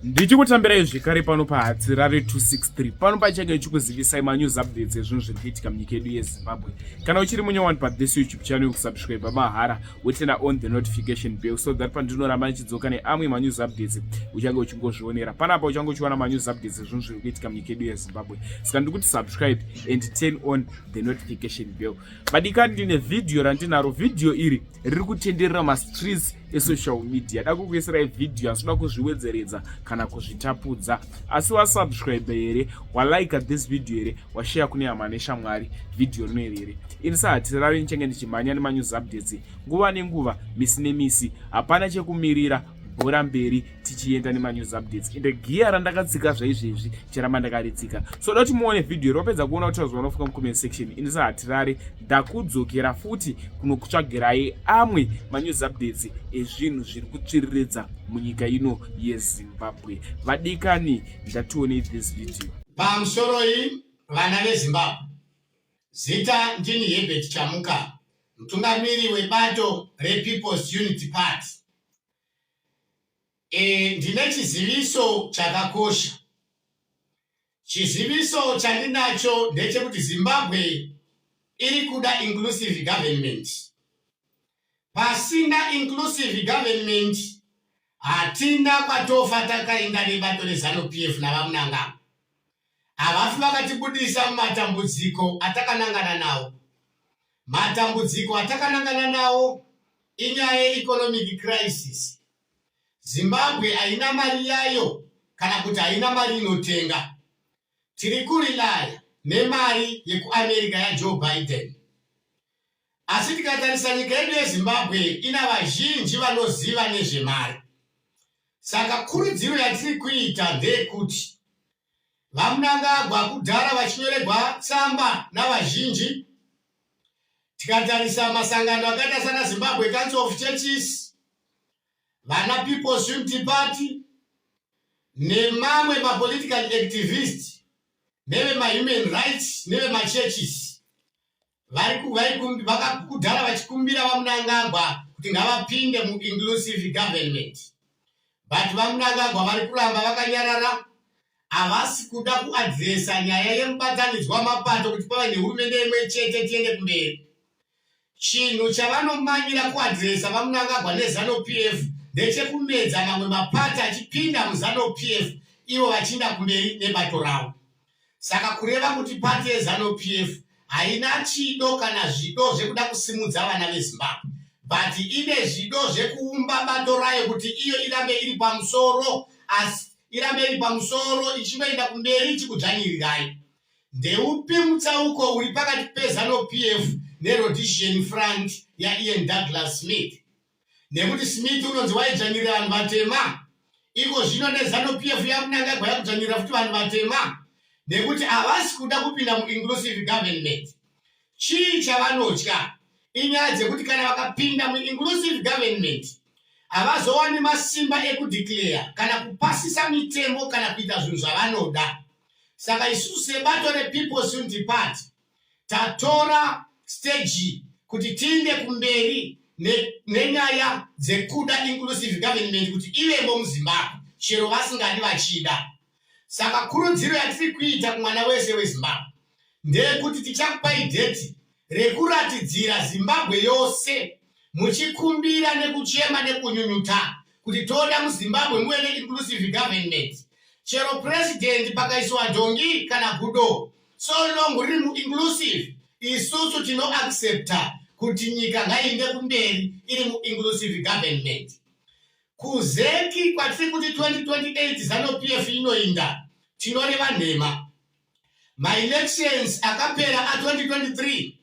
Ndichikutambirai zvekare pano paHatirare 263 pano pachange ndichikuzivisai manews updates ezvinhu zviri kuitika munyika yedu yeZimbabwe. Kana uchiri munyowani pathis YouTube channel, kusubscribe mahara, woturn on the notification bell so that pandinoramba ndichidzoka neamwe manews updates uchange uchingozvionera panapa. Uchange uchiwana manews updates ezvinhu zviri kuitika munyika yedu yeZimbabwe. Saka ndiri kuti subscribe and turn on the notification bell. Vadikani, ndine vhidhiyo randinaro. Vhidhiyo iri riri kutenderera mastreets esocial media. Da kukuisirai vhidhiyo, asi uda kuzviwedzeredza kana kuzvitapudza. Asi wasubscribe here? Walike this video here? Washare kune hama neshamwari vhidhiyo rino iri here? Ini saHatirari ndichange ndichimhanya nemanews updates nguva nenguva, misi nemisi. Hapana chekumirira, bhora mberi, tichienda nemanews updates. Ende giya randakatsika zvaizvezvi chiramba ndakaritsika. So da kuti muone vhidhiyo iri. Wapedza kuona kuti zvaunofunga mucomment section. Ini saHatirari ndakudzokera futi kunokutsvagirai amwe manews updates ezvinhu zviri kutsviriridza munyika ino yeZimbabwe. Vadikani, ndationei this video. Pamusoroi, vana veZimbabwe. Zita ndini Herbert Chamuka, mutungamiri webato rePeople's Unity Party. Ndine chiziviso chakakosha. Chiziviso chandinacho ndechekuti Zimbabwe iri kuda inclusive government. Pasina inclusive government, hatina kwatofa takainda nebato reZANU PF navaMnangagwa. Havafi vakatibudisa mumatambudziko atakanangana nawo. Matambudziko atakanangana nawo inyaya yeeconomic crisis. Zimbabwe haina mari yayo, kana kuti haina mari inotenga. Tiri kurelaya nemari yekuAmerica yaJoe Biden. Asi tikatarisa, nyika yedu yeZimbabwe ina vazhinji vanoziva nezvemari. Saka kurudziro yatiri kuita ndeyekuti vaMnangagwa kudhara vachinyoregwa tsamba navazhinji. Tikatarisa masangano akaita sana Zimbabwe Council of Churches, vana People's Unity Party nemamwe mapolitical activist nevemahuman rights nevemachurches, vakakudhara vachikumbira vaMnangagwa kuti ngavapinde muinclusive government, but vaMnangagwa vari kuramba vakanyarara. Havasi kuda kuaddressa nyaya yemubatanidzwa mapato kuti pave nehurumende imwe chete tiende kumberi. Chinhu chavanomanyira kuaddressa vaMnangagwa neZANU PF ndechekumedza mamwe mapati achipinda muZANU PF, ivo vachiinda kumberi nebato ravo. Saka kureva kuti pati yeZANU PF haina chido kana zvido zvekuda kusimudza vana veZimbabwe, but ine zvido zvekuumba bato rayo kuti iyo irambe iri pamusoro, asi irambe iri pamusoro ichingoenda kumberi ichikudzvanyirirai. Ndeupi mutsauko uri pakati peZANU PF neRhodesian Front yaIan Douglas Smith? Nekuti Smith unonzi waidzvanyirira vanhu vatema. Iko zvino neZANU PF yaMnangagwa yakudzvanyirira futi vanhu vatema, nekuti havasi kuda kupinda muinclusive government. Chii chavanotya? Inyaya dzekuti kana vakapinda muinclusive government, havazowani masimba ekudeclare kana kupasisa mitemo kana kuita zvinhu zvavanoda. Saka isusu sebato rePeople's Unity Party tatora stage kuti tiinde kumberi nenyaya dzekuda inclusive government kuti ivemo muZimbabwe, chero vasingadi vachida. Saka kurudziro yatiri kuita kumwana wese weZimbabwe ndeyekuti tichakupai date rekuratidzira Zimbabwe yose, muchikumbira nekuchema nekunyunyuta kuti toda muZimbabwe muve neinclusive government. Chero president pakaiswa dhongi kana gudo, so long riri muinclusive, isusu tinoaccepta kuti nyika ngaiinde kumberi iri muinclusive government. KuZEC kwatiri kuti 2028 ZANU PF inoinda, tinoreva nhema. Maelections akapera a2023,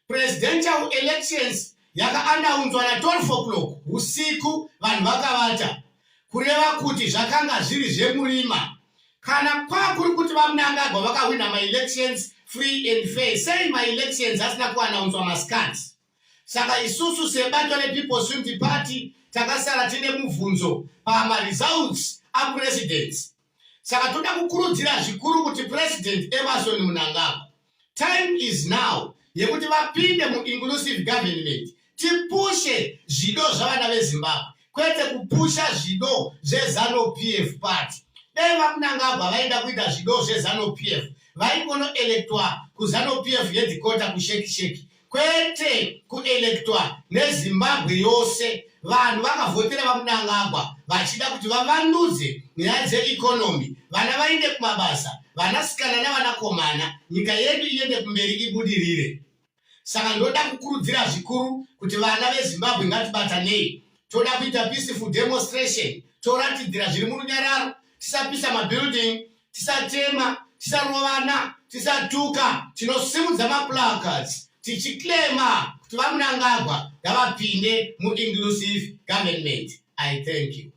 presidential elections, yakaannounzwa na12 o'clock usiku vanhu vakavata, kureva kuti zvakanga zviri zvemurima. Kana kwakuri kuti vaMnangagwa vakahwina maelections free and fair, sei maelections asina kuannounzwa masikati? Saka isusu sebato rePeople's Unity Party takasara tine mubvunzo pamaresults apresident. Saka toda kukurudzira zvikuru kuti President Emmerson Mnangagwa, time is now yekuti vapinde muinclusive government, tipushe zvido zvavana veZimbabwe, kwete kupusha zvido zveZANU PF party. Dai VaMnangagwa vaida kuita zvido zveZanu PF vaingonoelectwa kuZanu PF headquarter kuSheki Sheki kwete kuelectwa neZimbabwe yose. Vanhu vakavhotera VaMnangagwa vachida kuti vavandudze nyaya dzeeconomy, vana vaende kumabasa, vanasikana navanakomana, nyika yedu iende kumberi ibudirire. Saka ndoda kukurudzira zvikuru kuti vana veZimbabwe ngatibatanei. Toda kuita peaceful demonstration, toratidzira zviri murunyararo, tisapisa mabuilding, tisatema, tisarovana, tisatuka. Tinosimudza maplacards tichiclaima kuti VaMnangagwa ngavapinde muinclusive government. I thank you.